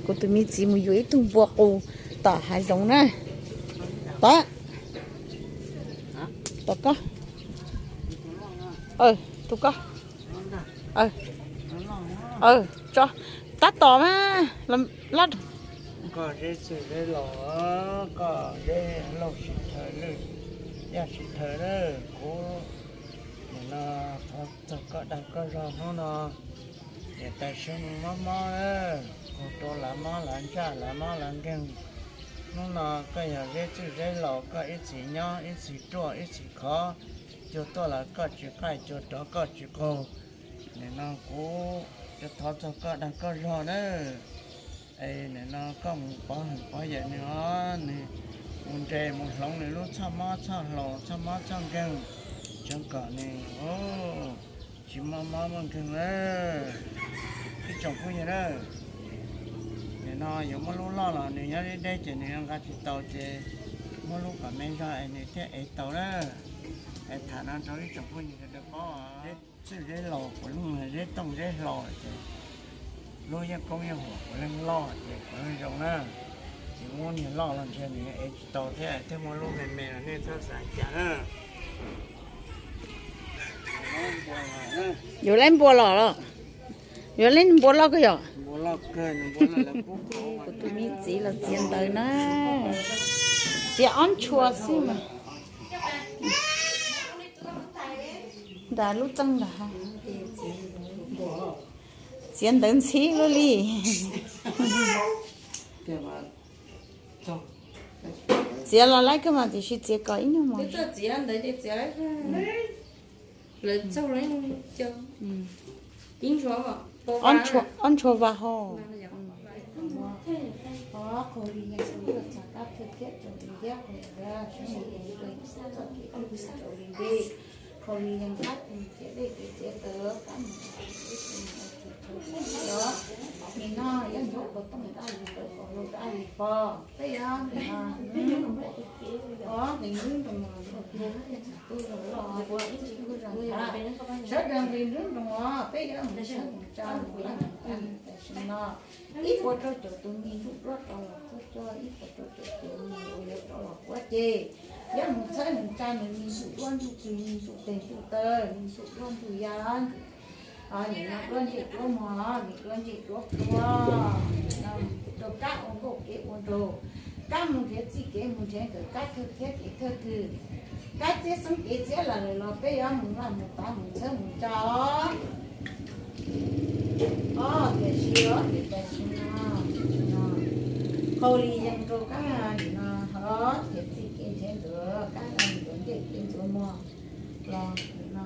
Kuv tus me txiv mus yuav ib tug npua qus tom hav zoov na. Tom, tom koj, tus koj, tso, tab tom mas. Koj zeb txwj zeb laus, koj zeb laug sib thawj lwj yaj sib thawj na, kuv nim no thov txog koj dag koj zog hnub no. Niam tais sawv mob mob na, kuv rau lav mob lav ntsaj lav mob lav nkeeg. Hnub no koj yog zeb txwj zeb laus, koj ib txhis nyob ib txhis ruaj ib txhis khov, cua tuaj los koj tsis qaij, cua rov koj tsis qaug. Nim no kuv yuav thov txog koj dag koj zog na. Es nim no koj mus pov hwm pov yawm nws os, nws mus nres mus hloov nws lub txoj mob txoj laus txoj mob txoj nkeeg, tseev kom nws tsis mob mob muaj nkeeg na. Ib tsoom phooj ywg na, nim no yuav muab lub loj los nws nyob deb deb ces nws nqa tsis tau ces muab lub kom me zog es nws thiaj ev tau na. Es tham no rau ib tsoom phooj ywg sawv daws paub, zeb txwj zeb laus puav leej, zeb tooj zeb hlau ces lub yeej koob yeej huam puav leej loj ces puav leej zoo na. Ces muab niag loj los ntshe nws ev tsis tau thiab, thiaj muab lub me me los nej txhob xav cas na. Yuav leej npua los los, yuav leej npua loj kawg yom. Kuv tus me txiv los txiav ntawv na, txiav ob ntshua xwb mas. Ntawm lub txeej ntawd, txiav ntawv ntxhib luaj li. Txiav los laib kawg mas tiam sis txiav kom ib nyuag mos. Ob ntshua vas hos. Nim no yog ncuav kaus tooj daj li, kaus hlau daj li pog, peb yuav nqis nroos, nqis nroos los ua ib tug tub zog loj, ua ib tug tub zog nthab. Sawv daws nqis nroos os, peb yuav mus txhawb mus tsa mus laj mus qab tam sim no. Ib puas rau caum tus me ntsuj duab rov los kuab coj, ib puas rau caum tus me uas yuav rov los kuab ces yuav mus txhawb mus tsa nws me ntsuj duab ntsuj plig, me ntsuj teg ntsuj taw, me ntsuj duab ntsuj ya, nim no duab ntsej duab muag, me duab ntsej duab plua, rau kab ua nkauj kev ua nraug, kab mus nrhiav txij kev mus nrhiav nkawm, kab thawj thiab kev thawj twg, kab txiab xeeb kev txiab lawm los peb yuav mus laj mus tav mus txhawb mus tsa os. Os, tiam sis os, tiam sis no, qhau li yees rau kab nim no, os, nrhiav txij kev nrhiav nkawm, kab ntxuav ntsej kev ntxuav muag los nim no,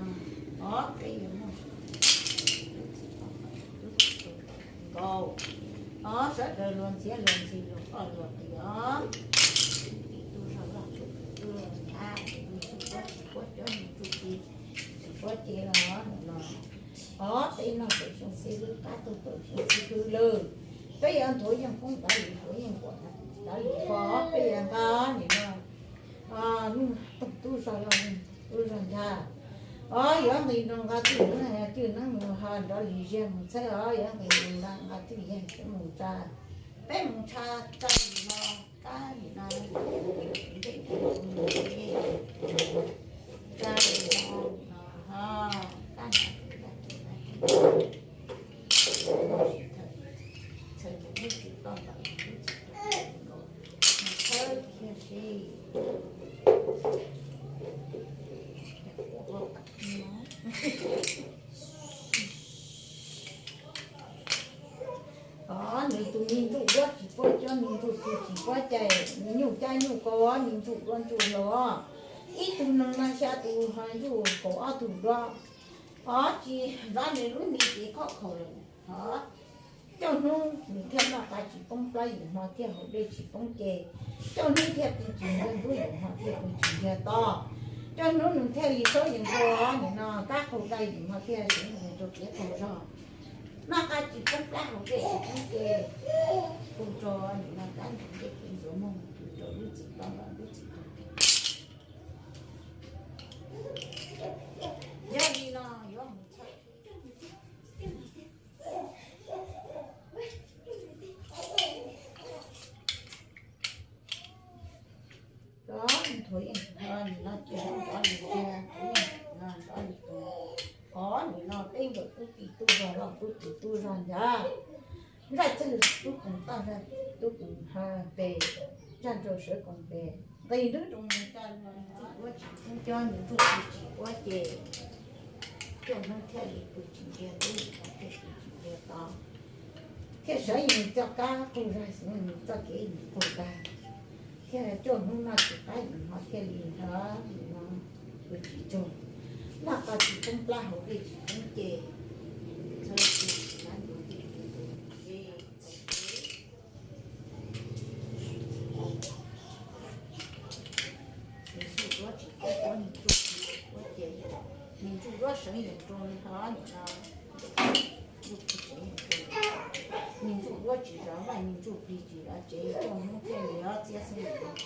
os, peb yuav muaj nkaus. Os, sawv daws luag ntxhiab luag ntxhi luag qoj luag qis os. Tim tub zog loj tshua, tim tub zog nthab, nws tsis quab tsis quab cov nws tsuj ci, tsis quab cev los no. Os, peb noj tawm xyoo xib hwb, qab tuaj tawm xyoo xib hwb lawm. Peb yuav nthuav yeej poob dav li, nthuav yeej kuam dav li pog, peb yuav nqa nim no, nug toog tub zog loj, tub zog nthab. Os, yuav nqis nroos nqa twj neeb, twj neeb mus ho nrov lis ziag mus txhawb os, yuav nqis nroos nqa, nqa twj yeeg sawv mus tsa. Peb mus tsa, tsa nim no, kab nim no, tsa nim no, nim no ho, kab no, txhawm lub txim toj ntawm lub txim tus nkaus, txhawb kiag seb. Os, nws tus me ntsuj duab tsis paub coj, me ntsuj plig tsis paub cai, me nyuj cab nyuj kau, me ntsuj duab ntsuj hlau. Ib tug neeg no xya tus ho ntsuj kaum ob tug duab. Os, tsis nrov nws lub nti ces khob khaus lawm. Os, coj hnub nws thiaj noj qab tsis poob plab, yim hmo thiaj haus dej tsis poob ce. Coj hnub thiaj pw tsis ntiag ntub, yim hmo thiaj pw tsis ntiag to. Coj hnub nws thiaj li saub yees rau nim no kab qaug daj, yim hmo thiaj seev mus rau kev qaug zog. Noj qab tsis poob plab, haus dej tsis poob ce, pw rau nim no kab ntxuav ntsej kev ntxuav muag, pw rau lub txim toj ntawm lub txim tus. Yog li no yuav mus txhawb. Peb nkawm tub tis tub zog los tub tis tub zog ntag. Zaj txwg tub koom toj zaj tub koom ha pes, zaj nraug sawv koom pes, nqis nrub rau nws coj, ntsuj duab tsis pub cob, ntsuj plig tsis pub ces, cuaj hnub thiaj li pw tsis ntsiag tub, thiaj pw tsis ntsiag to, thiaj sawv yees coj qab qug zog xwb, txoj kev yees qug tag, thiaj cuaj hnub noj tsis qab yees ho thiaj li nrog no pw tsis tsaug, noj qo tsis poob plab hauv dej tsis poob ces, txhua tus tsis nab ntuv dej ntuv tus ze. Nws ntsuj duab tsis pub cob, nws ntsuj plig tsis pub ces, nws ntsuj duab sawv yees rau nws ho nim no, ntsuj plig sawv yees rau, nws ntsuj duab tsis zov vaj, nws ntsuj plig tsis zov tsev, cuaj hnub thiaj li ob txiab xwb.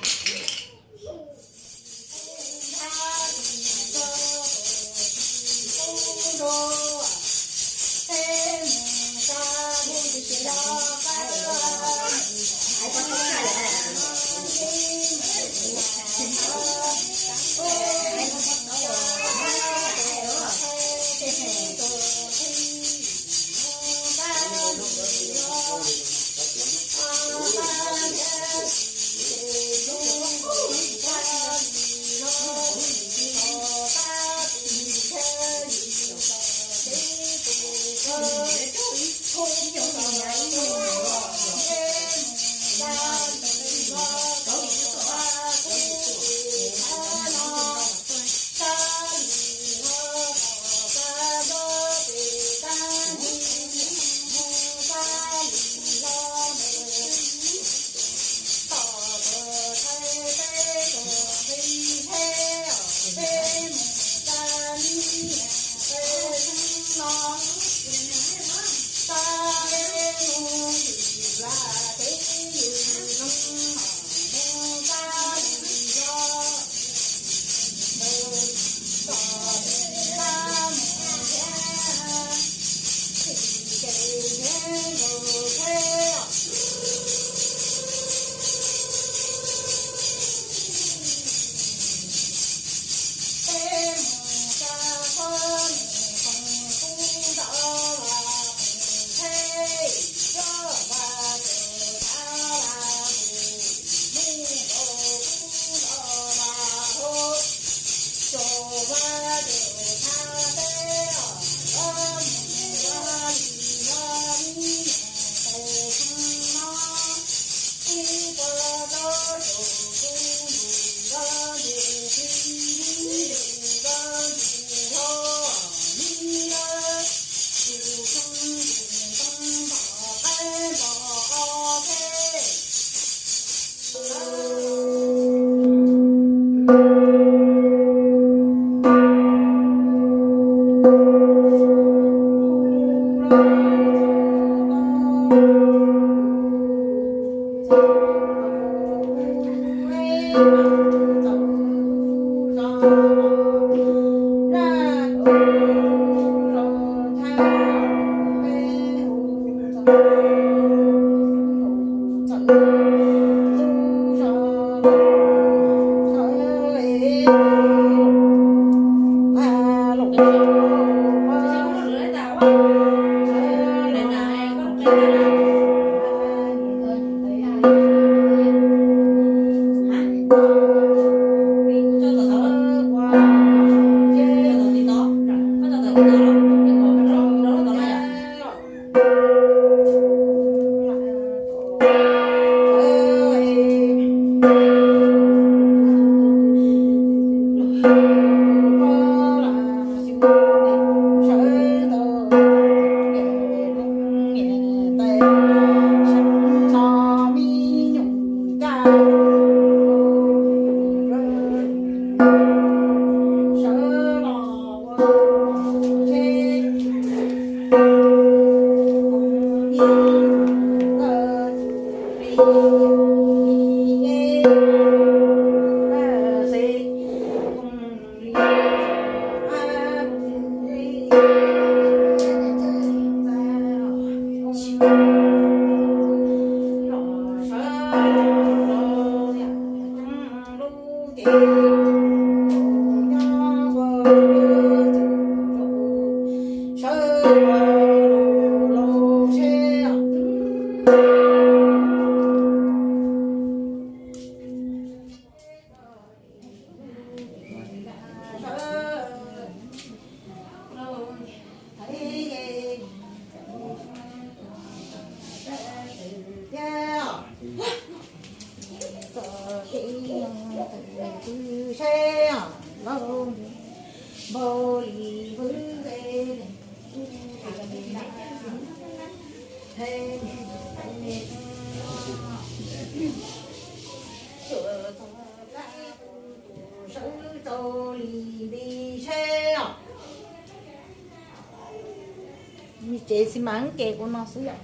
Tsev xi mas ces ua no xwb yom.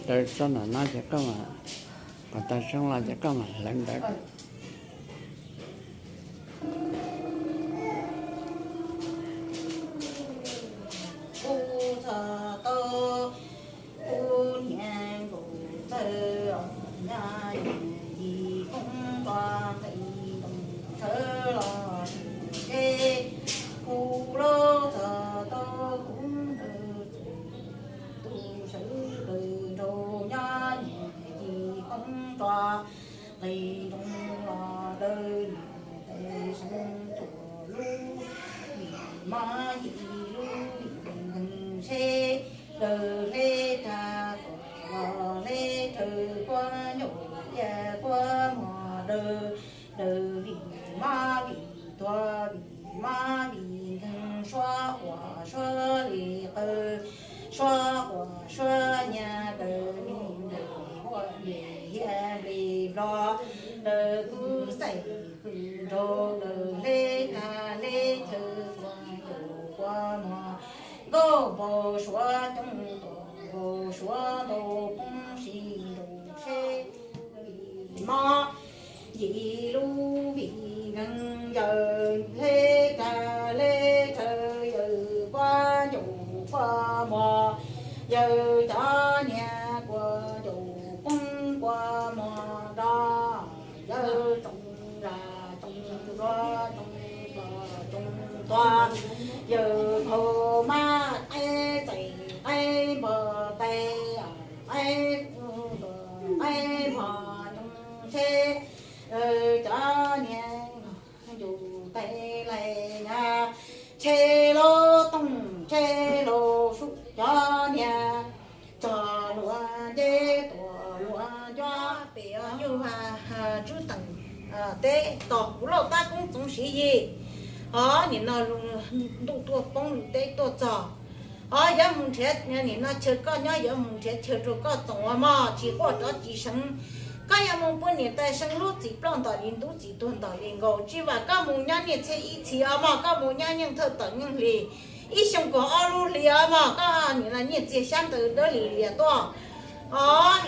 Daws tsob no no ces koj mam, kom tag seeb los ces koj mam hlev ntawd. Kuv txog tau kuv niam nkaum txawg, nyob yim koob toj nqis ntoo sawv los teb. Kuv los txog tau kuv npawg tus sawv daws nraug nyob yim koob toj nqis ntoo los daws niam tais seeb tuaj lub vim mob yim lub vim nkeeg seb daws hleb rag kom los hleb rhawv kuab ncaum iab kuab mog daws, daws vim mob vim tuag vim mob vim nkeeg suab quas suab li qawg suab quas suab nyab daws me nplaim huab nplaim hiab nplaim vlog daws kub xaim kub nraug daws hleb rag hleb chaw kuab ncaum kuab mog nkauj npau suav coob tuaj npau suav ntau poob sib nrau seb mob yim lub vim nkeeg yawg hleb rag hleb chaw yawg kuab ncaum kuab mog yawg cov niag kuab ncaum poob kuab mog nrog yawg tsoom zam tsoom zuag tsoom pom tsoom tuag yawg khaus mab qaib txais qaib npog tais qaib qaib npog ntshe cov niag yus tais lais nyab tshe laus tooj tshe laus suj cov niag txog luag nceb tuam luag ncuab pem nyuj tswb teem teb tos kuv lauj tab koob txoov siv yig. Os nim no ntuj tuaj poob lug teb tuaj txog. Os yuav mus nrhiav nim no chaw koj nyob yuav mus nrhiav chaw rau koj txoos os mog tsis quaj rov tsis seev. Koj yuav mus pw niam tais seev lub txim ploj ntom li ntub txim tuag ntom li nkaus tsis vam koj mus nyob niaj txhia ib txhis os mog koj mus nyob nyeej thawj tom nyeej hli ib xyoo kaum ob lub hli os mog koj nim no nyiaj txiag xyab ntawv dawb li lias tuaj. Os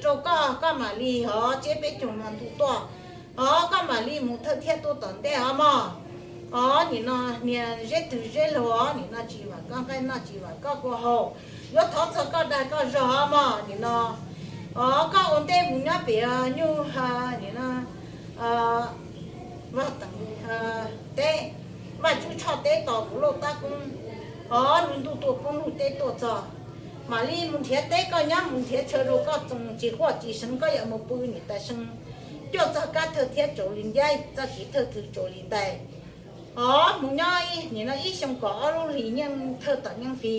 rau koj koj mam li hov tseb peb caug no ntu tuaj. Os koj mam li mus thawj thiab tuaj tom ntej os mog. Os nim no niag zeb twg zeb laug os nim no tsis vam koj nqaij noj tsis vam koj kua haus. Yuav thov txog koj dag koj zog os mog nim no. Os koj ua ntej mus nyob pem nyuj nim no vaj teem teb vaj tswb tshoj teb tos kuv lauj tab koob. Os lub ntuj tuaj poob lug teb tuaj txog. Mam li mus nrhiav teb koj nyob mus nrhiav chaw rau koj txoos tsis quaj tsis seev koj yuav mus pw niam tais seev cuaj txog kab thawj thiab tsaus li ncab txoj kev thawj thwv tsaus li ntais. Os mus nyob nim no ib xyoo kaum ob lub hlis nyeej thawj tom nyeej hli.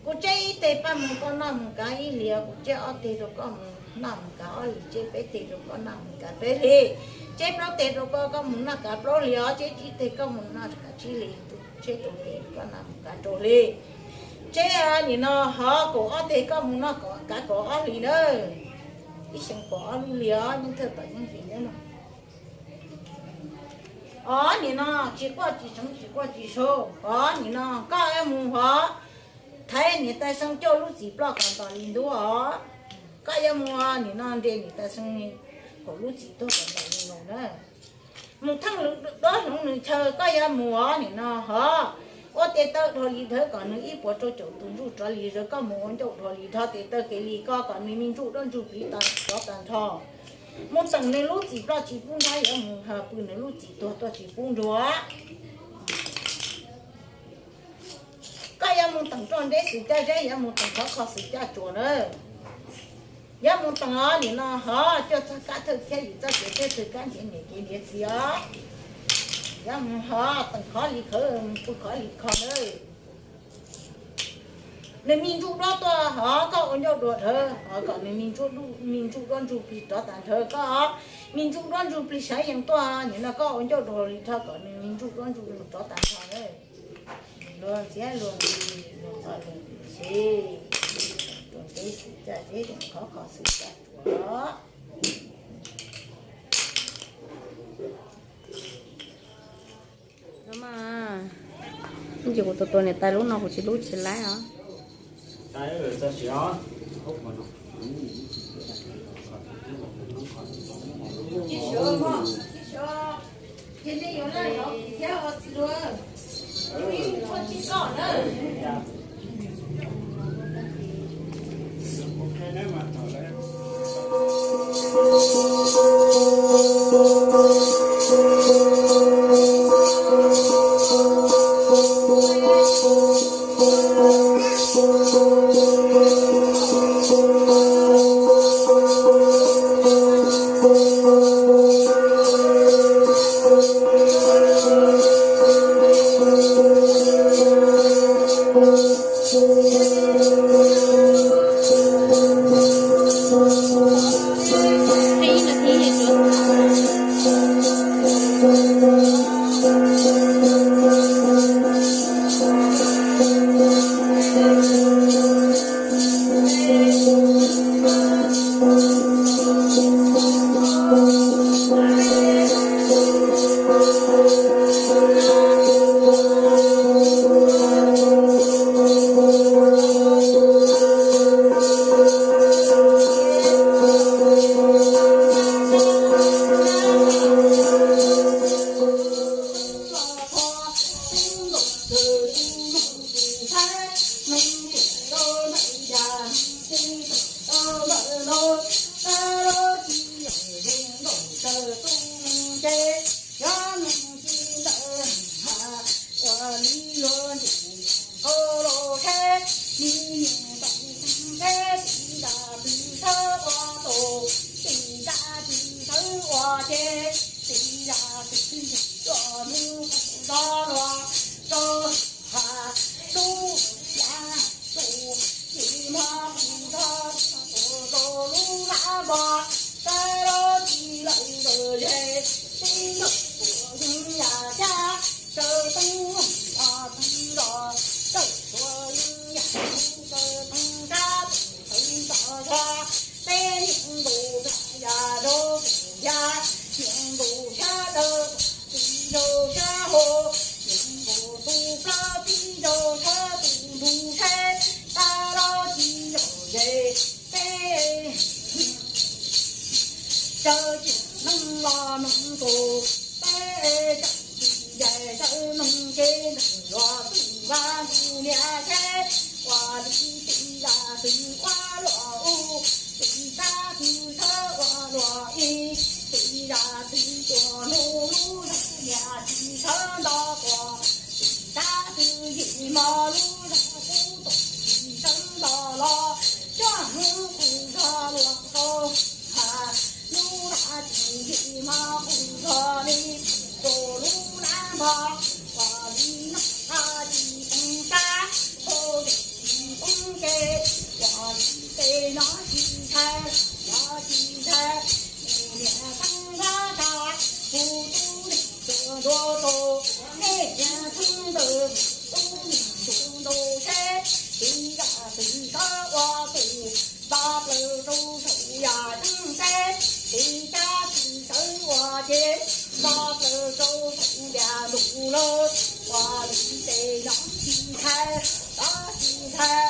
Kuv tseb ib teg paj mus koj noj mus kav ib hlis os kuv tseb ob teg rau koj mus noj mus kav ob hlis tseb peb teg rau koj noj mus kav peb hlis. Tseb plaub teg rau koj koj mus noj kav plaub hlis os tseb tsib teg koj mus noj kav tsib hlis tseb rau teg koj noj mus kav rau hlis. Tseb nim no hov kaum ob teg koj mus noj kav kaum ob hlis na. Ib xyoo kaum ob lub hlis os nyeej thawj tom nyeej hlis na. Os nim no tsis quaj tsis seev tsis quaj tsis sau os nim no koj yuav mus hov thaiv niam tais seev cuaj lub txim ploj kom ntom li ntub os. Koj yuav mus nim no nres niam tais seev kaum lub txim tuag kom ntom li nkaus na. Mus theej lwm duab hloov nws chaw koj yuav mus os nim no hov ua tes taw dhos li dhawv kom nws ib puas rau caum tus ntsuj rov li zawv koj mus ua ncauj dhos li dhov tes taw kev li koj kom nws me ntsuj duab ntsuj plig tas rov tas nrho. Mus teem nws lub txim ploj tsis pub nrog, yuav mus pw nws lub txim tuag tuaj tsis pub nrog. Koj yuav mus teem roj nteb xwm caj zeb, yuav mus teem khov kho xwm caj tsuas na. Yuav mus teem os, nim no hov cuaj txog kab thawj thiab yim txoj kev thawj thawj kab nrhiav niam kev nrhiav txiv os. Yuav mus hov teem khov li khov, pw khov li kho na. Nws me ntsuj duab tuaj hov koj ua ncauj duas dhawv, hov kom nws me ntsuj duab ntsuj plig rov tas nrho koj. Me ntsuj duab ntsuj plig saib yees tuaj, nim no koj ua ncauj duas li dhau kom nws me ntsuj duab ntsuj plig rov tas nrho na. Luag ntxhiab luag nqi, luag nqos luag nqi seb, roj nteb xwm caj zeb, roj khov kho xwm caj tsuas. Ces kuv tus tua niam tais lub no kuv tsis lub tsis laib os. Sawv tsev neeg los neeg tus, peb sawv tsis ncaim sawv neeg ces neeg yuav tus vaj tus niam seb ua li txiv zam txwv ua luam u, txiv zam txwv txhawb ua luam i, txiv zam txwv tuaj hnub lub zog niam txiv txhawb nto tuaj, txiv zam txwv yim hmo lub zog kub tuaj txiv txhawb nto los, coj hnub kuv zog luam rau ha, lub zam txwv yim hmo kuv zog li, rau lub lab npog, ua li no ha tsis poob sab, hau tsis poob ke, ua li tej no tsis ntshai, no tsis ntshai, niam xeeb nrab tag, kuv tub neeg tuaj ntua rau, nej niam xeeb ntawd, tub neeg tuaj ntua seb, txiv zam txwv txhawb ua tus, tso plaws rau saum yaj ceeb teb, txiv zam txwv txhawb ua ces, tso plaws rau saum yaj ntuj lawm, ua li tej no tsis ntshai, no tsis ntshai.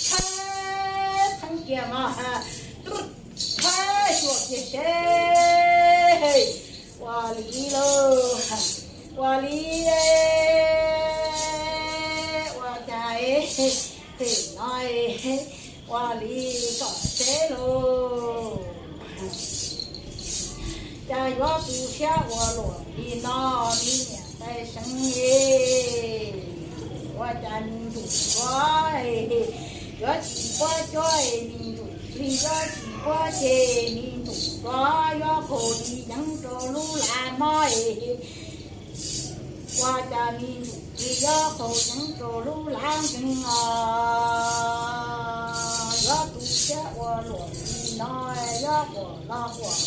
Thaib pheeb kiag mog, thaib xyuas kiag seb, ua li lauj, ua li, ua Pem no ua li kom seb lauj. Cas yuav tu siab ua luam li no, me niam tais seev e. Ua cas me ntsuj duab yuav tsis puab cuab, me ntsuj plig yuav tsis puab ceg, me ntsuj duab yuav qaug li yeev rau lub lav mob e. Ua cas me ntsuj plig yuav qaug yeev rau lub lav nkeeg os. Yuav tu siab ua luam li no, yuav quam los quam,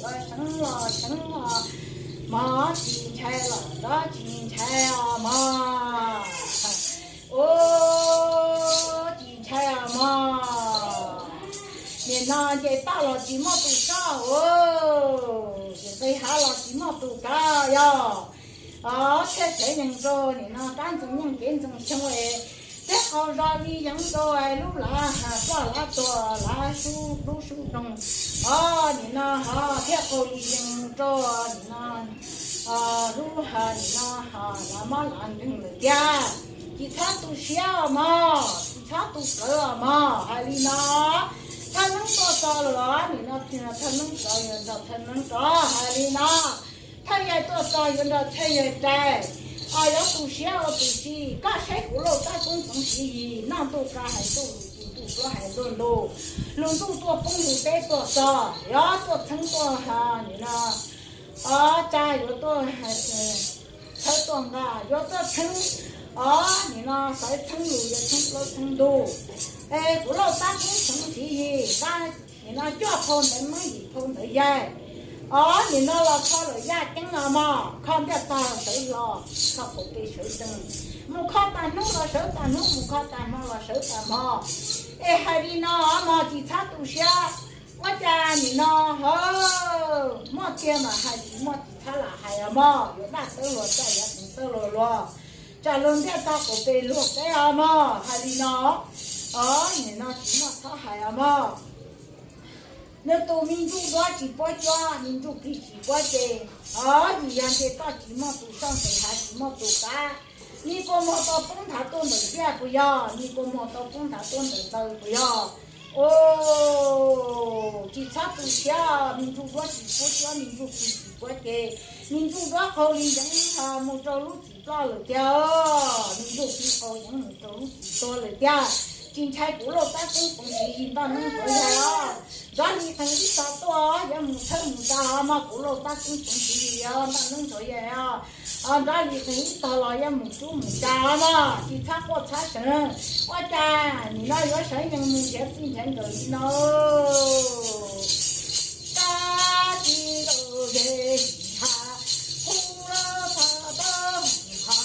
yuav seev los seev os. Mog, tsis ntshai los nrov tsis ntshai os mog. Ub, tsis ntshai os mog. Nim no nce toj los tsis muaj tus soj, ces nqis hav los tsis muaj tus kav yog. Os, thiaj tsev neeg rau nim no qab ntxoog nyeej kev ntxoog xyoo es thiab qaug zog li yeev rau lub lav ploj lav tuag lav sub hlub sub doog. Os, nim no ho thiaj qaug li yeev rau nim no lub ha nim no ha lav mob lav nkeeg lawm tiag. Tsis txhob tu siab os mog, tsis txhob tu plawv os mog, hais li no. Thawj neeb tuaj txog lawm os, nim no thawj neeb rov yuav nrog thawj neeb rov, hais li no. Thawj yaig tuaj txog yuav nrog thawj yaig rais. Os, yuav tu siab ua tus si, koj saib kuv Lauj Tab Koob Txoov Siv Yis, noj ntuj qa hais ntuj, lus ntuj pluab hais ntuj ntuj, lus ntuj tuaj poob lus teb tuaj txog, yuav tuaj txheeb tuaj ha nim no. Os, tsa yuav tuaj txhawb tuaj nqa, yuav tuaj txheeb, os, nim no xaiv txheeb lus yuav txheeb plaub txheeb ntuj. Es kuv Lauj Tab Koob Txoov Siv Yis, nim no cuaj phau ntawv neeb yim phau ntawv yaig. Os, nim no los kho lawm yaj ceeb no mog, kho ntiaj tog sawv los kho qaum pes sawv tsees, mus kho tag hnub los sawv tag hnub, mus kho tag hmo los sawv tag hmo. Es hais li no mog, tsis txhob tu siab. Ua cas nim no ho muaj tiag mas hais, tsis muaj tsis txhob lam hais os mog, yuav daj tawb luag txaj yuav txeev tawb luag luag, tsam luag ntiaj tog qaum pes luag teb os mog, hais li no. Os, nim no tsis muaj txhob hais os mog. Nws tus me ntsuj duab tsis puab cuab, me ntsuj plig tsis puab ceg, os, yim yog nce toj tsis muaj tus soj, nqis hav tsis muaj tus kav. Me kua muag tau poob nthav tuaj ntawm ntiaj puas yog? Me kua muag tau poob nthav tuaj ntawm ntawd puas yog? Os, tsis txhob tu siab, me ntsuj duab tsis puab cuab, me ntsuj plig tsis puab ceg, me ntsuj duab qaug li yeev mus rau lub txim ploj lawm tiag, me ntsuj plig qaug yeev mus rau lub txim tuag lawm tiag. Tsis ntshai kuv Lauj Tab Koob Txoov Siv Yis ntaj neeb ntxhov yaig os. Nrov li qees ib tog tuaj yuav mus txhawb mus tsa os mog, kuv Lauj Tab Koob Txoov Siv Yis os, ntaj neeb ntxhov yaig os. Nrov li qees ib tog los yuav mus rub mus tsa os mog, tsis txhob quaj txhob seev. Ua cas nim no yuav sawv yees mus nrhiav txij nrhiav nkawm li no? Tab sis los ze ha, kuv los txog tau ha,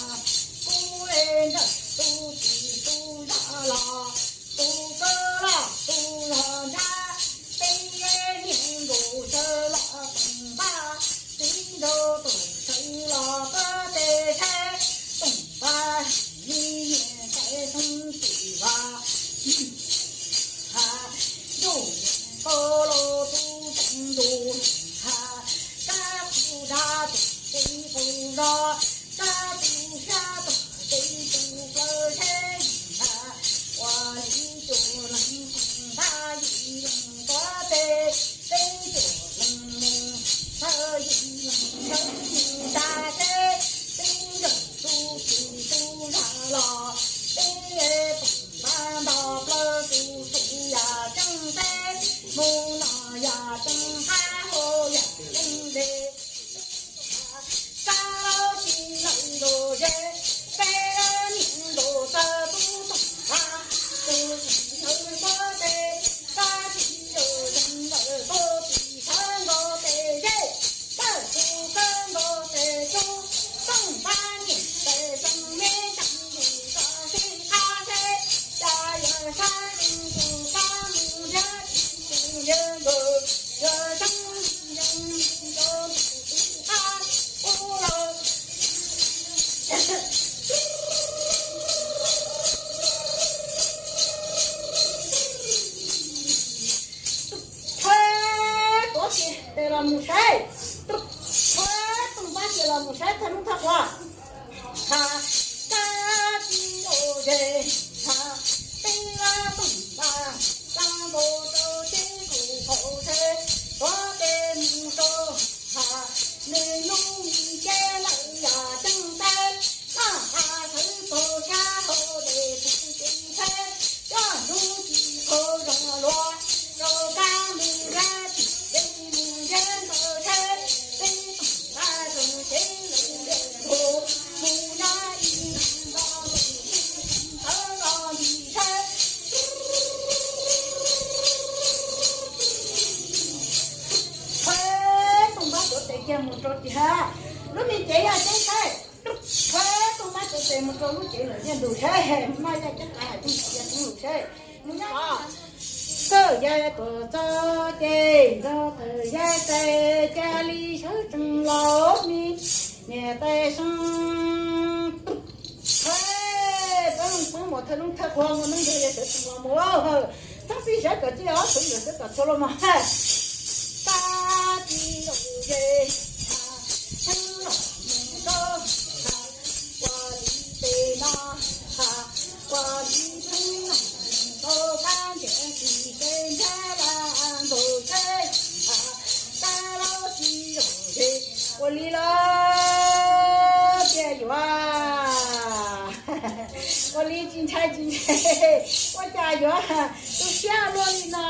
kuv le ntawm tus txiv tus zaj los, tus koj los tus zaj ntsab, peb niam nkauj sawv los toom npaj, txiv nraug tuam sawv los pab tes tsheb, toom npaj li yeej txais xoob txwm vas ha, ntuj yeej koj los tus tseem ntuj ha, kab kuv dab tus txiv kuv zog, kab tus xyab tus txiv tus plaws tsheb ha, ua li tus leej npaj yim leej tuam tes, peb tus leej mus thawj yim leej thawj mus tsa tsheb, peb nraug tus txiv tus zaj los, peb toom npaj nto plaws tus tus yam ceeb teb, mus no yam ceeb qab hau yam ceeb de. Kab tsis lawm nkaus ze, peb niam nkaus txawj tub toom npaj, tus txiv ntawd tuam tes, kab tsis lawm nkaus tus txiv sawv nkaus tes ze, kab tus sawv nkaus tes tub, toom npaj niam tes xoo me tseem yus txoj sib qab seb, cas yog sab tus kab mus nrhiav tsis tus yawg nkaus, yog sab tus yawg nkaus tus txiv qab ub los. Thawj tuav tes los mus saib, thawj toom npaj tes los mus saib thawj hnub thawj qhua. Ha, kab tsis lawm ze, ha, Rau tiag, lub me cev yaj ceeb qaib, tub mab tub tes mus rau lub cev lawm niaj ntug seb, maj yaj ceeb qaib hais tub ceev lus seb, mus nyob kawg yaj tuam txoj ces nrog tawm yaj tes ca li sawv tsees los me niam tais seeb. Peb peb mus thawj lub thawj qhua mus neej yog sawv tsees los mus, txheeb txij sawv kom cia ob tug yawg sawv kom txhua los mus. Tag tsis zoo ze, txheeb los mus rau, ua li tes no, ua li txheeb los mus rau kab ntiam tsis ze nrab la nkaus tsheb, kab los tsis zoo ze, ua li los tiag yuav. Ua li tsis ntshai tsis ntshai, ua cas yuav tu siab luaj li no.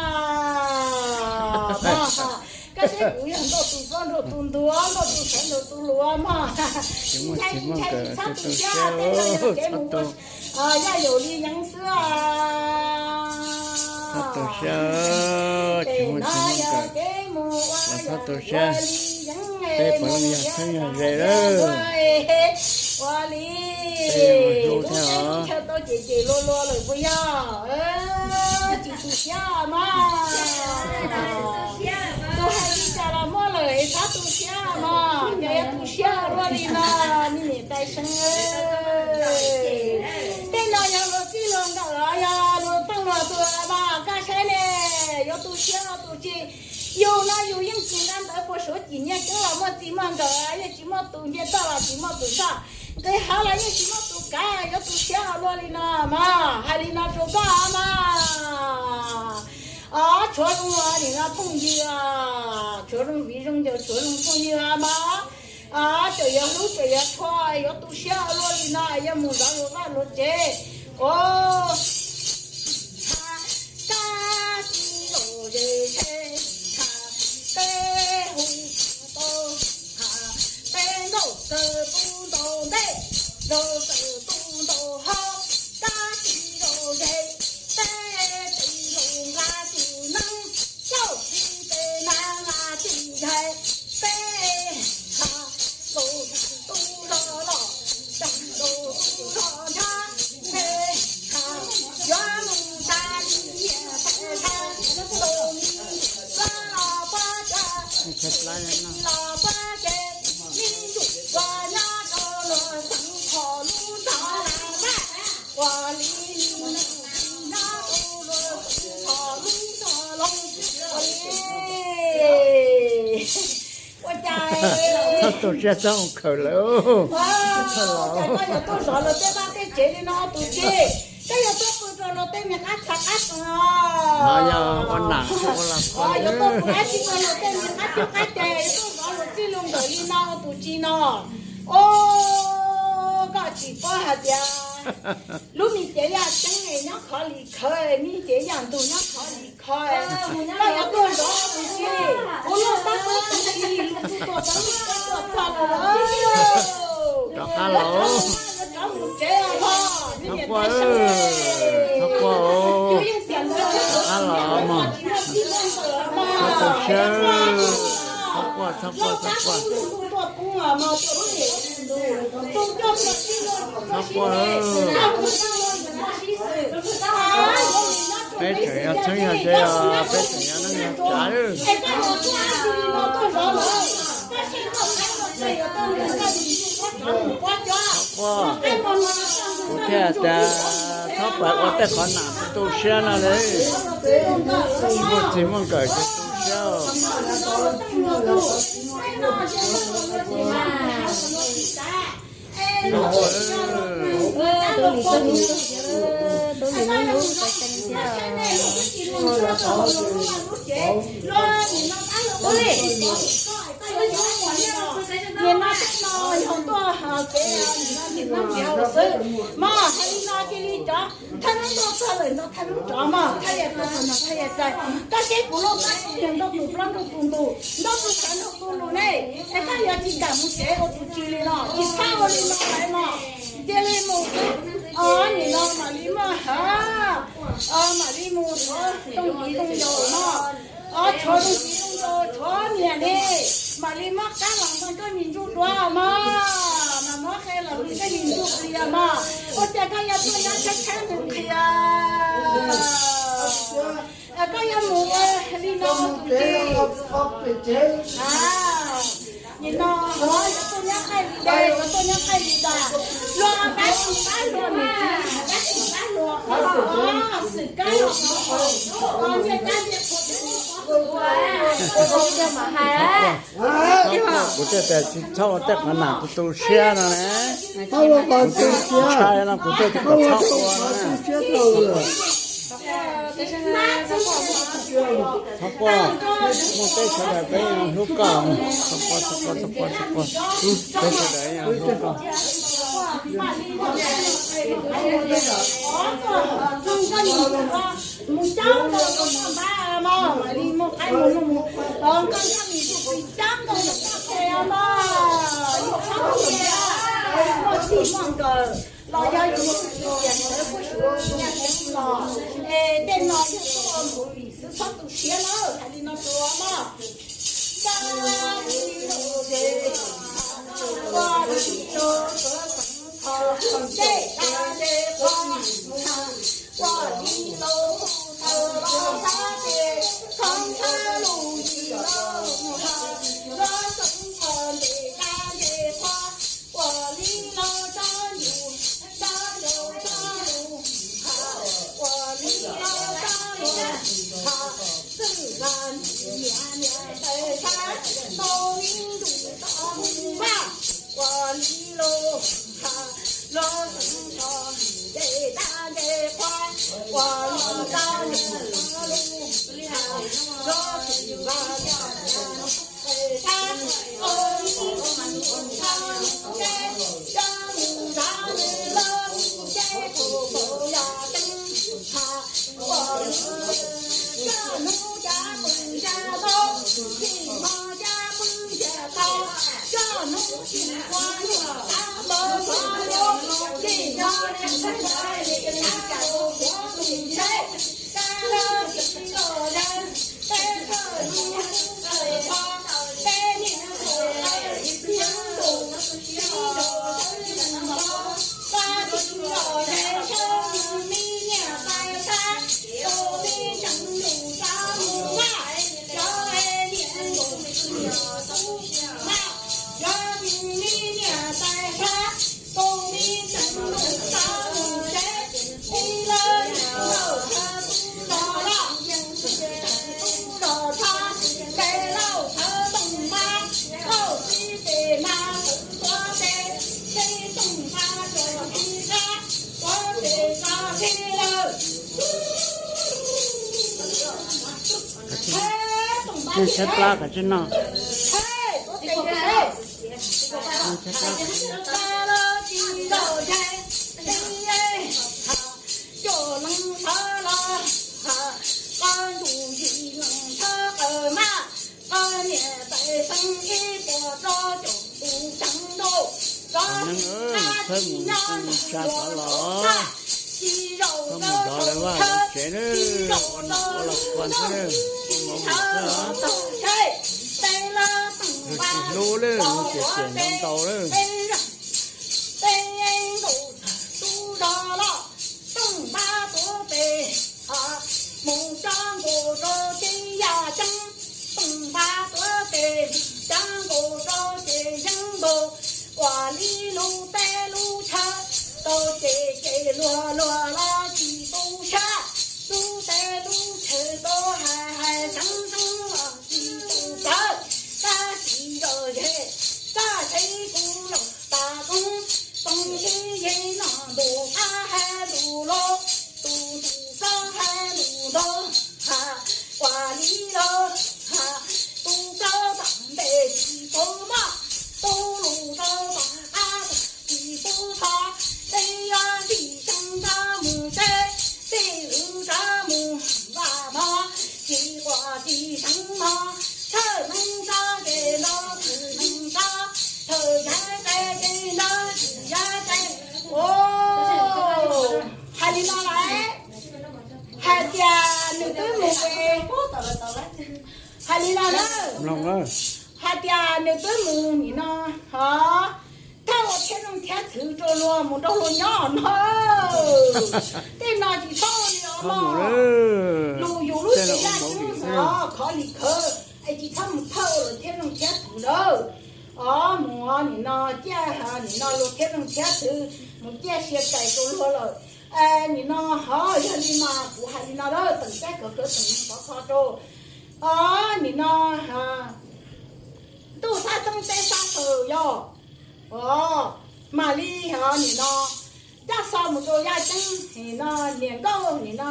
Koj saib kuv yog nrauj tus plob nrauj tus ntuav nrauj tus sawv nrauj tus luav mog. Tsis ntshai tsis ntshai tsis txhob tu siab, tej no yog kev mus ua yaj yaum li yeeb xwb. Txhob tu siab, tsis muaj tsis muaj nkawm, los txhob tu siab. Peb puav leej yog txheeb yog ze lawm. Ua li tus hais tsis ntshaw tau ces ces luag luag lawm puas yog? Tsis tu siab mas. Tus hais li cas los muaj lawm es txhob tu siab mas, yog yuav tu siab luaj li no, me niam tais seeb. Tej no yog luag txij luag nkawm los yog luag pheej luag tus mas koj saib ne, yuav tu siab los tus tsis. Yus no yus yeej tsis nqa ntawv puas suav cim nyiaj coob los muaj txij muaj nkawm, yeej tsis muaj tus nce toj los tsis muaj tus soj, nqis hauv los yeej tsis muaj tus kav, yuav tu siab luaj li no mas, hais li no rau koj mas. Os, tshuav zoo nim no phooj ywg, tshuav zoo viv zoo ncaus tshuav zoo phooj ywg mas. Tseem yuav hlub tseem yuav tshua, yuav tu siab luaj li no, yuav mus zov luag vaj luag tsev. Os, kab tsis zoo ze, peb hu tau, peb nrauj kaw tu ntaus ntej, nrauj kaw tu ntaus hauv, kab tsis zoo ze, peb tsis zoo nqa tsis neeb, txauj tsis peb na nqa tsis ntshai, peb ha kaus tu los los, tag kaus tu los ntshav, peb ha yuav mus tas li niam tais seeb, tus me ntsuj los puab tsa, tus me los puab ce, me ntsuj puab nyob rau luag xeev kho lub nrog las vaj, ua li nyob rau luag xeev kho lub nrog loog, ua li. Ua cas txhob tu siab txhob ua khawm lawm. Ua cas koj yuav tuaj zov luag tej vaj tej tsev li no tus txiv? Koj yuav tuaj pw rau luag tej me qab txha qab tsees os. No yog ua nam ua las, yuav tuaj pw dab tsi rau luag tej me qab txha qab tsees, yuav tuaj zov luag txij luag nkawm li no tus txiv no. Os, koj tsis paub hais tias lub me cev yaj ceeb nyob khov li khawv, me cev yaj ntug nyob khov li khawv. Koj yuav tuaj zov tus txiv, kuv loj tab pab tus txiv, lus txuj tuaj pab lub txuj tuaj txog lawm. Rov qab los, rov mus tsev os, txhob quaj, txhob quaj, rov qab los mog, txhob tu siab, txhob quaj, txhob quaj, txhob quaj, txhob quaj. Peb tseem yog txheeb yog ze os, peb tseem yog neej yog tsav. Txhob quaj, kuv thiaj tias txhob pais ua tej qhov nam tu siab no li. Muaj txij muaj nkawm ces tu siab. Nim no tej no yog tuaj kev nim no nim no kev hauv xwb mas, hais li no cia li cov thaj noob nrog txog lawm no thaj noob rov mas thaj yas txog no thaj yas txog. Koj saib kuv lub plab txog nrog tus plaub nrog tus ntus nrog tus sawv nrog tus lus ne, es koj yuav tsis kam mus tsev ua tus tsis li no, tsis txhob ua li no lawm mas, cia li mus xwb. Nim no mam li muaj hab, mam li mus tshuav zoo viv zoo ncaus no, tshuav zoo viv zoo ncaus tshuav niam ne. Mam li muab qab los ntog koj me ntsuj dua mog, mas muab qe los ntog koj me ntsuj plias mog. Ua cas koj yuav tuaj nyob tshaib tshaib nqhis nqhis, koj yuav mus ua li no tus txiv? Nim no yuav tuaj nyob qaij li, yuav tuaj nyob qaij li tas, luag tab sis pab luag, tab sis pab luag, xwm kab los, nyiaj kab nyiaj qhua, kuv thiaj tias tsis txhob ua tej qhov nam tu tu siab no ne. Kuv twb ntshai no kuv thiaj tias kom txhob ua no. Txhob quaj, muaj peb sawv daws peb yeej hlub koj. Txhob quaj, txhob quaj, txhob quaj, txhob quaj. Peb sawv daws yeej hlub koj. Mus coob nkaus, mus npaj mog, mam li mus qaib mus, mus tos koj nyob mus tus txiv coob nkaus tus txoj kev mog, ib txhob tias muaj txij muaj nkawm los yog yus tus txiv tias sawv puag saum nyaj teb los, es tej no yog tuaj mus li xwb txhob tu siab lawm, hais li no rau mog. Ua li los, ua li los, ua li los, ua li los, ua li los, ua li los, ua li los, ua li los, ua li los, ua li los, ua li los, ua li los, Tshaib plab koj tsis noj. Neeg, txhawb mus tsa tod los, txhawb mus zov lawv vaj lawv tsev nawb, ua nom ua los kua ntxhab nawb, ua mov ua ntxhab os. Yus tsis hlub lawm, yus tseem cem ntau ntau lawm. Ua li lub teb lub chaw, tau ces ces luag luag los tsis tu siab, lub teb lub chaw tau hais hais seev seev los tsis tu siab, tab sis zom zem, tab sis kuv los tas koob, too sib yeej no ntus qab hais lus los, tus ntus qab hais lus los, ha, ua li los, ha, tus koj tam npes tsis tau maj, tus lus rau tom qab tsis pub txhob, tej yog tsis xyoo rov mus tsev, tej hwv rov mus vam mov, tsis quaj tsis seev mov, thawj neeg rov ces nrov, thawj neeg rov, thawj yav ces ces nrov, tsis yav ces, o, hais li no lawm, hais tias nws twb mus, hais li no na. Mloog na. Hais tias nws twb mus nim no, hov, thawj ua thiab neej thiab txwv rau luag mus nrog luag nyob no. Tej no tsis txhob ua li os mog. Lus yus lub cev laj cub os, khov li khawv, es tsis txhob mus thawj ua luag thiab neej thiab txwv lawm. Os, mus nim no ciaj nim no luag thiab neej thiab txwv mus ciaj sia cais rau luag lawm. Nim no hov, yog li mas kuv hais li no lawm, teem cab kawv kawv teem neeg pov kho rau. Os, nim no ntuj sab xeeb teb sab xaws yog, os, mam li hov nim no caj xo mus rau yaj ceeb nim no, niam nkauj nim no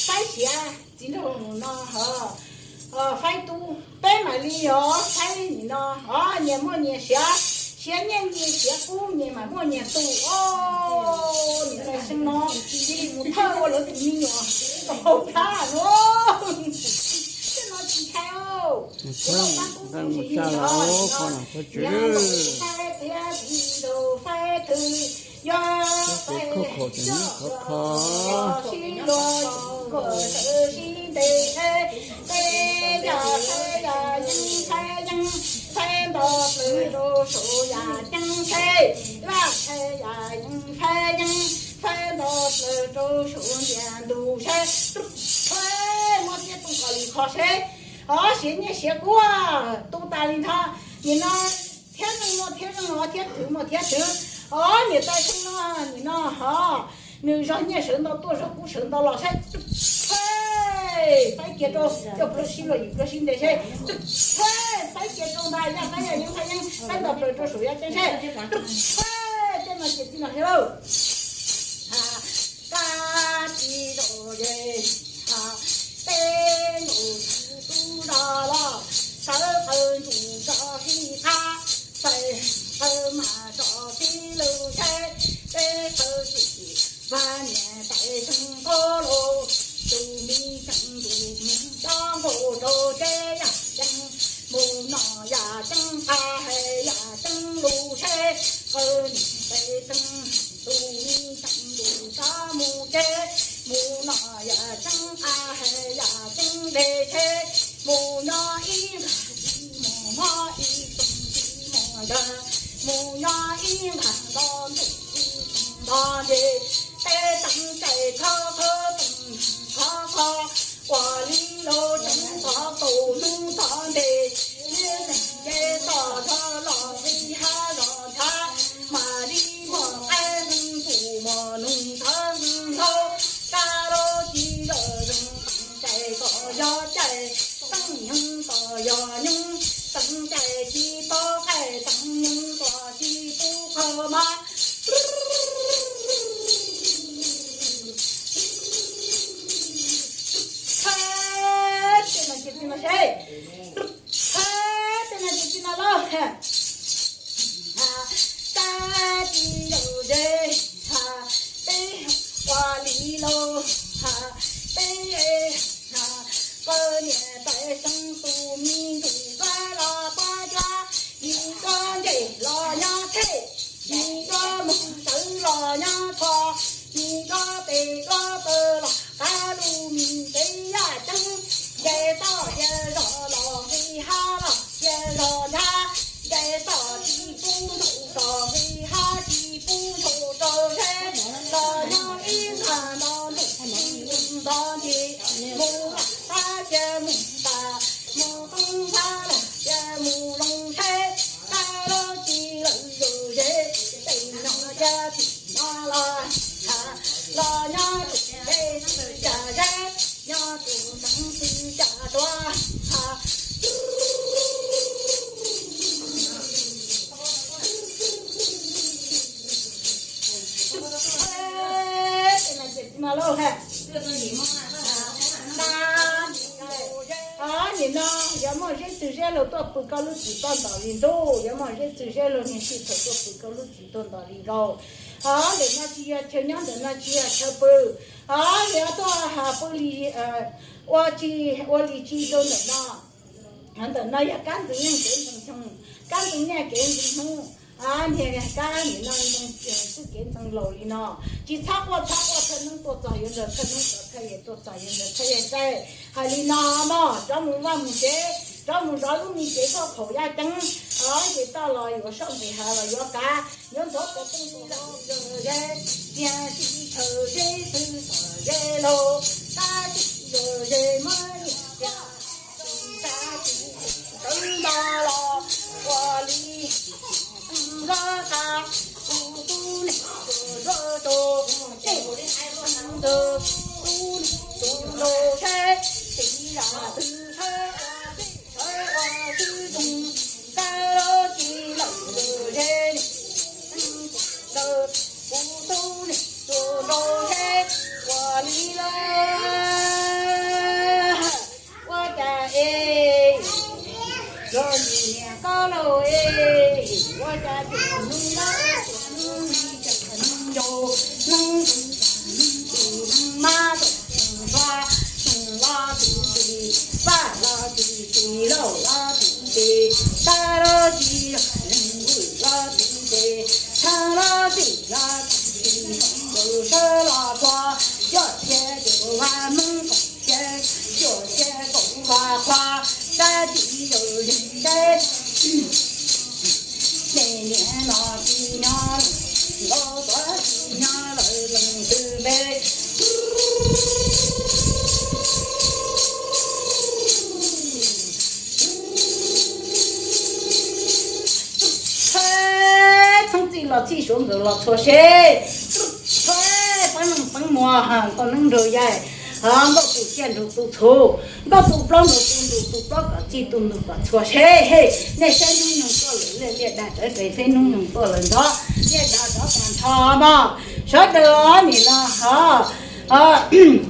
faib siav, txiv nraug no hov faib tub, peb mam li hov faib nim no, hov nyias muaj nyias siav, siav nyiaj nyias siav kub nyias mam muaj nyias tus. Os, nim no xeeb no cia li mus thawj ua lawv tus me nyuam tau hauv plab no. Tej no tsis ntshai, tej no pab tub tsis ntshai os. Yog faib thiab txiv nraug faib twg, yog faib coj los sib luag, yus kom sawv sib ntes, faib yam faib yam yeeb faib yeeb, faib nto plaws rau saum yam ceeb, faib vaj faib yam yeeb faib yeeb, faib nto plaws rau saum ntiag ntug seb, faib muab tiab tu kom li kho seb, hov siav nyiaj siav kub tu tas li ntawd. Nim no thiab neeg muaj thiab neeg, hov thiab txwv muaj thiab txwv, hov niam tais xeeb no, nim no hov nws zog nyiaj sawv ntau tuaj zog kub sawv ntau los seb, faib kiag rau coj plaws sib luag yim plaws sib ntes seb, faib kiag rau ntag yaj faib yam yeeb faib yeeb, faib nto plaws rau saum yaj ceeb seb, faib tej no ces tij no seb lauj. Kab tsis zoo ze, peb nkaus tub zog los, sawv qawm ntuj tso sib qab, peb qawm mas tso sib lw seb, peb qawm tsis vaj niam tais xeeb qub los, tus me xeeb ntuj mus tso nkaus rau teb yam ceeb, mus noj yam ceeb qab hais yam ceeb lus seb, qawm niam tais xeeb tus me xeeb ntuj tso mus teb, mus noj yam ceeb qab hais yam ceeb ntes seb, mus nyob ib nqag tsis mus mob ib xeem tsis mus ntag, mus nyob ib nqag nto ntuj tsis mus nto nce, peb teev cai khov khov teev khov khov, ua li los tseev txog tus hnub txog ntes, nce toj zog los nqis hav zog ntshav, mam li muaj qaib nqeeg ntuj muaj noog thawv nqeeg hlau, kab los ci zom zeeg teev cai kom yog cai, teev nyoog kom yog nyoog, teev cai tsis pub qaij, teev nyoog kom tsis pub qhov mab. Tej no ces tij no seb, tej no ces tij no lauj. Kab tsis zoo ze, peb ua li lauj, peb qawm niam tais xeeb tus me ntuj kab los pab cab, mi nyob ntsej los nyob tsheb, mi nyob mus sawv los nyob tho, mi nyob pem nyob taw los qab lub me ntev yaj ceeb, nce toj cia zog los nqis hav los cia zog ntshav, nce toj tsis pub ntuj rau nqis hav tsis pub ntuj rau seb, los nyob ib nqag nto ntuj tsis mus nto nce, mus lam qab cia mus tas, mus qeeb qab los cia mus zoo seb, kab los ci lawm zoo ze, tej no cia tsis nyob los, los nyob tsis ze, cas ze, nyob tus xeeb tsis cas dua. Nim no yog muaj zeb txwg zeb laug tuaj pw koj lub tsev tuaj ntom li ntuj, yog muaj zeb txwg zeb laug niag sij thaum tuaj pw koj lub tsev tuaj ntom li nkaus. Hov ntawm no tsis yog chaw nyob, ntawm no tsis yog chaw pw. Hov yog tuaj pw li, ua tsi, ua li tsi rau ntawm no. Ntawm no yog kab ntxeev nyiaj kev ntxeev xyoo, kab ntxeev nyiaj kev ntxeev hnub, niag kab nim no ntxeev xwb kev ntxeev laus li no. Tsis txhob quaj txhob quaj, thawj neeb tuaj txog yuav ntawd, thawj neeb txog thawj yawg tuaj txog yuav ntawd, thawj yawg txaij hais li no mog, cov mus vaj mus tsev, Rov mus zov lub me cev koj khaum yaj ceeb, o, ces toj los yuav soj nqis hav los yuav kav, yuav ntxov pov teej los ze, tiag tsis chaw ze twg tom ze los, tab tsis los ze muab tiag, tab tsis tawv nto los ua li. Nto tas kuv tub niam tus nrog tus, tus tub niam tus nrog saib, tsis yam twg saib ua tib saib ua tib zoo, tab los tsis lawm ze niam ntawd, kuv tub niam tus nrog saib ua li lawm. Ua cas es los niam koj lauj es, ua cas tseem hnub no ua tseem hnub li tseem hnub ncaus, hnub tus tus hnub mab tseem hnub tshua, hnub los tsis tsis, vaj los tsis tsis, lauj los tsis tsis, tab los tsis, vwm los tsis tsis, thaj los tsis los tsis, sawv los tshua, coj thiab coj vaj Hmoob kom thiab, coj thiab kom vaj qhua, tab tsis yog li teb. Ces niam no tsis nyob, nkauj tuav tsis nyob lawm leej twg npe. Txheeb txheeb txij los txhij suav nkawd los txhua seb, txheeb peeb neej peeb muas nkauj neeb nraug yaig, nkauj tus ciaj nraug tus txhuv, nkauj tus plaub nraug tus ntug, tus plaub kom txij tus ntug kom txhua seb. Nej saib hnub nyoog tuaj lawm, liaj dag rawv rawv, saib hnub nyoog tuaj lawm ntxov, liaj dag rov tag nrho mog. Sawv daws nim no ho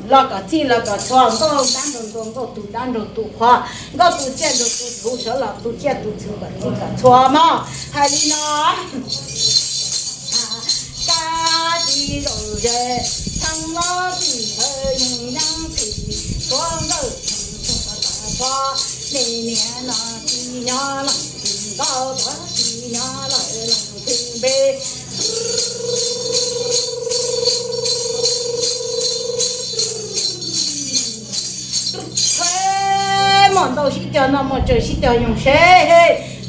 los kom txij los kom txhua, nkauj dab nraug ntuag, nkauj tus dab nraug tus qhua, nkauj tus ciaj nraug tus txhuv, sawv los tus ciaj tus txhuv kom txij kom txhua mog. Hais li no, kab tsis zaum ze, thaj los tsis tawv, yeej yeeb tsis tuav nkawj, tsis txog txog txog, nej niam no tsis nyob lawm, tsis nkauj tuav tsis nyob lawm leej twg npe. Txheeb muaj ntau sib cog noj, muaj tsawg sib cog nyoog seb.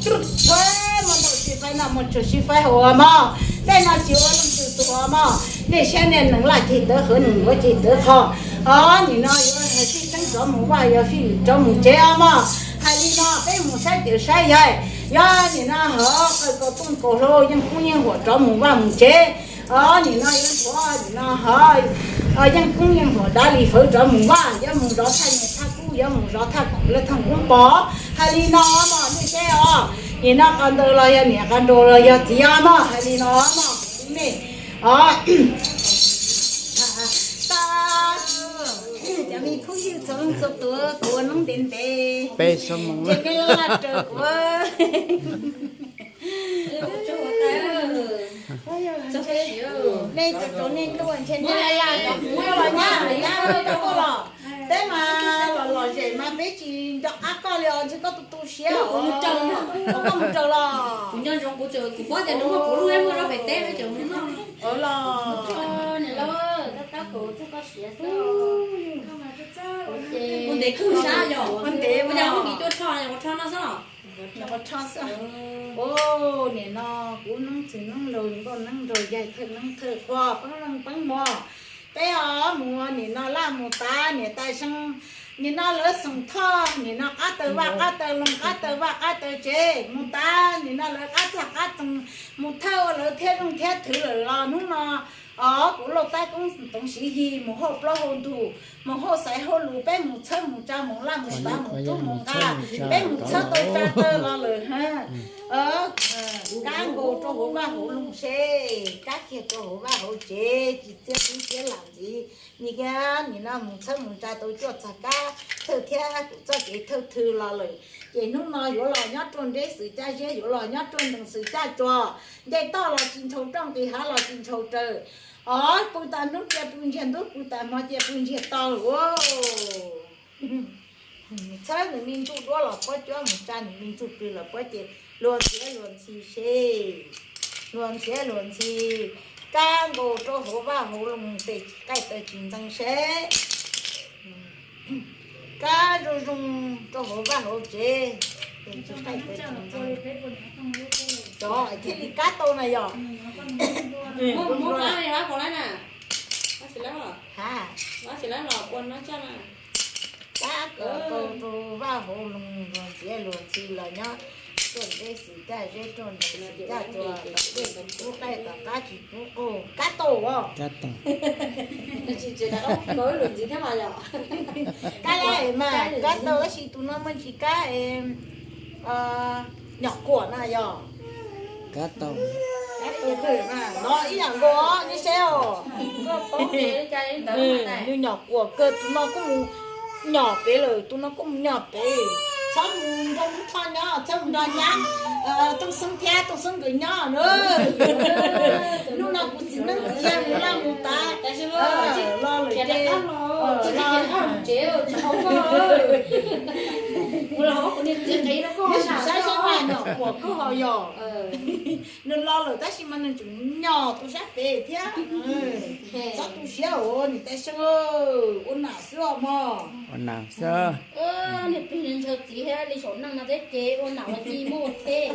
Txheeb muaj ntau sib faib noj, muaj tsawg sib faib haus mog. Tej no tsis ua leej twg tuag mog. Nej saib nej nees laj ceg tawv qhawv, nees nkuav ceg tawv qho. O, nim no yuav hais fij tseeb rov mus vaj, yuav fij lwm rov mus tsev os mog. Hais li no peb mus saib cawm saib yaig. Yog nim no ho qaws kaus tooj kaus hlau, yeej koob yeej huam rov mus vaj mus tsev. O, nim no yuav nthuav nim no ho yeej koob yeej huam dav li fawv rov mus vaj, yuav mus zov thaj nyuag thaj kub, yuav mus zov thaj koom lawv thaj koob pov. Hais li no mog nej saib os. Nim no qhov ntawd los yog niam, qhov nraud los yog txiv os mog. Hais li no mog kuv nej. O, tag cov me phooj ywg txhua leej txhua tus, kuv ua noob ntev ntev, ces nej laj laj raws kuv. Nej txaus txaus nej tuaj ntshe nej laj laj cov kuv los nyab, nyab tuaj los. Peb mas los lom zem mas peb tsis nco qab koj li os, ntshe koj tu tu siab os. Koj mus raws los. Kuv nco ntsoov kuv, kuv paub tias nws muaj kuv lub, muaj rau pem teb, cov mus noj los. Ua ntev kawg sab yog ua ntev, ua cas muab mis tuaj rho, ua rho no xwb los. Rho xwb. O, nim no kuv noob txiv noob laus, nkauj neeb nraug yaig, thawj neeb thawj qhua, peeb leej peeb mos. Peb os mus nim no laj mus tav niam tais seej, nim no lawv xoom thoj, nim no qab taw vaj qab taw loog, qab taw vaj qab taw tsev, mus tav nim no lawv qab txag qab txoos, mus thawj ua lawv thiab zooj thiab thwv lawm los hnub no os kuv lauj tab koob toov siv hi mus hauj plaub hauj ntug, mus hauj xaiv hauj lus, peb mus txhawb mus tsa mus laj mus tav mus rub mus nqa, peb mus txhawb tau tsa tawg los lawm. Kab nkaus rau hauv vaj hauv loog seb, kab kiag rau hauv vaj hauv tsev, tsis txiav txim txiav lam ntxiv. Nim no nim no mus txhawb mus tsa tau cuaj txag kab thawj thiab kuv txoj kev thawj thw los lawm. Ces hnub no yuav los nyob ruaj nreb xwm caj ziab, yuav los nyob ruaj ntees xwm caj tsua, nce toj los tsis ntshaus rooj, nqis hav los tsis ntshaus raws. Os, pw tas hnub cia pw ntsiag ntuj, pw tas hmo cia pw ntsiag to. Txhawb nws me ntsuj duab los pob cuab, mus tsa nws me ntsuj plig los pob ces luag ntxhiav luag ntxhi seb, luag ntxhiav luag ntxhi. Kab nkaus rau hauv vaj hauv loog, tes tsis qaij taw tsis ntxeev seb, kab Zoo zoo rau hauv vaj hauv tsev, es tsis qaij tau tsis ntxeev, cov thiaj li kab tau na yog. Muab qab li qab puas laib na? Qab tsis laib los, qab tsis laib los puas no tso na. Kab kom tau rau vaj hauv loog, luag ntxhi luag ntxhi los nyob ruaj ntseb xwm kaj zeb ruaj ntseg xwm kaj tua, tom dej tsis pub qaij tom qab tsis pub qaug, kab tau os. Kab tau. Kab li mas kab tau tab sis tus no muaj ntsis kab nyom quas na yog. Kab tau. Kab tau kawg na, no ib yam nkaus nej saib os. Nws nyom quas kawg, tus no kuj mus nyom pem lawm, tus no kuj mus nyom pem. Txhob mus nrog Hmoob Thoj nyob, txhob mus nrog nyab Tooj Xeeb thiab Tooj Xeeb nkawd nyob na. Hnub no kuv txiv neeb txiv yaig mus laj mus tas los lawm ces, kuv los kuv niag txiv qev rau koj, saib saib mas nyom quas kawg ho yog. Nws los lawm tab sis mas nws tseem nyom tus sab pem thiab. Txhob tu siab os niam tais Seej, ua nam xwb os mog. Ua nam xwb. Niag plig ntshaw txiv thiab li saum neej no thiab ces ua nam ua txiv muaj ua theb.